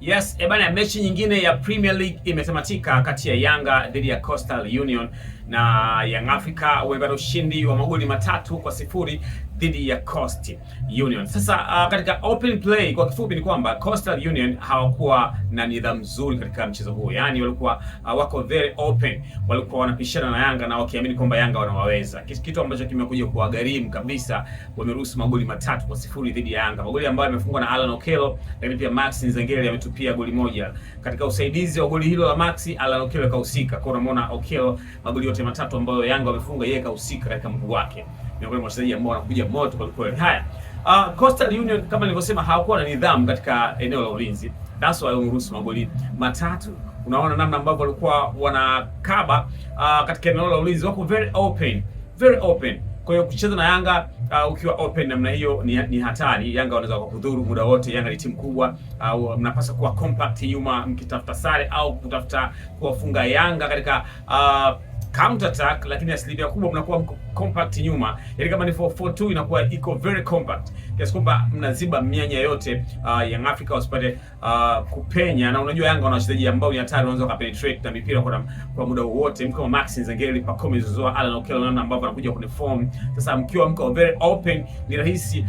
Yes, ebana, mechi nyingine ya Premier League imetamatika kati ya Yanga dhidi ya Coastal Union na Young Africa wamepata ushindi wa magoli 3-0 dhidi ya Coast Union. Sasa katika open play kwa kifupi ni kwamba Coastal Union hawakuwa na nidhamu nzuri katika mchezo huu, yaani walikuwa wako very open, walikuwa wanapishana na Yanga na wakiamini kwamba Yanga wanawaweza, kitu ambacho kimekuja kuwagharimu kabisa. Wameruhusu magoli 3-0 dhidi ya Yanga, magoli ambayo yamefungwa na Alan Okello, lakini pia Max Nzengeli ametupia goli moja. Katika usaidizi wa goli hilo la Max, Alan Okello kahusika. Kwa unamwona Okello magoli yote matatu ambayo Yanga wamefunga, yeye kahusika katika mguu wake, miongoni mwa wachezaji ambao wanakuja moto kwa kweli. Haya, Coastal Union kama nilivyosema hawakuwa na nidhamu katika eneo la ulinzi. That's why wameruhusu magoli matatu. Unaona namna ambavyo walikuwa wanakaba katika eneo la ulinzi, wako very open, very open. Kwa hiyo kucheza na Yanga ukiwa open namna hiyo ni hatari. Yanga wanaweza kukudhuru muda wote. Yanga ni timu kubwa, mnapaswa kuwa compact nyuma mkitafuta sare au kutafuta kuwafunga Yanga katika counter attack, lakini asilimia kubwa mnakuwa mko compact nyuma, yaani kama ni 4-4-2 inakuwa iko very compact kiasi kwamba mnaziba mianya yote, Young Africa wasipate kupenya. Na unajua Yanga wana wachezaji ambao ni hatari, wanaweza wakapenetrate na mipira kwa muda wowote, mtu kama Max Nzengeli, Pacome Zouzoua, Alan Okello, namna ambavyo anakuja kwenye form. Sasa mkiwa mko very open ni rahisi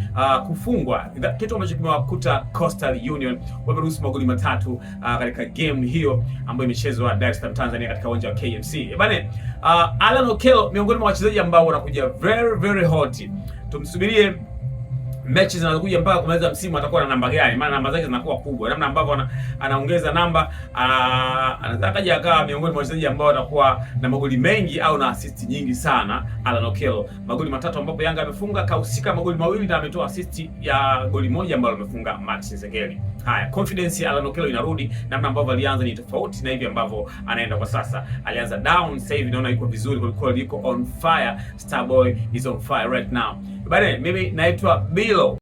kufungwa, kitu ambacho kimewakuta Coastal Union. Wameruhusu magoli matatu katika game hiyo ambayo imechezwa Dar es Salaam, Tanzania, katika uwanja wa KMC. Bane, Alan Okello miongoni mwa wachezaji ambao wanakuja very very hot. Tumsubirie mechi zinazokuja mpaka kumaliza msimu atakuwa na namba gani? Maana namba zake zinakuwa kubwa, namna ambavyo anaongeza namba, anaweza akaja akawa miongoni mwa wachezaji ambao watakuwa na magoli mengi au na assist nyingi sana. Alan Okello magoli matatu ambapo Yanga amefunga, kahusika magoli mawili na ametoa assist ya goli moja ambalo amefunga Max Nzengeli. Haya, confidence ya Alan Okello inarudi. Namna ambavyo alianza ni tofauti na hivi ambavyo anaenda kwa sasa. Alianza down, sasa hivi naona yuko vizuri kuliko, yuko on fire. Starboy is on fire right now. Bana, mimi naitwa Bilo.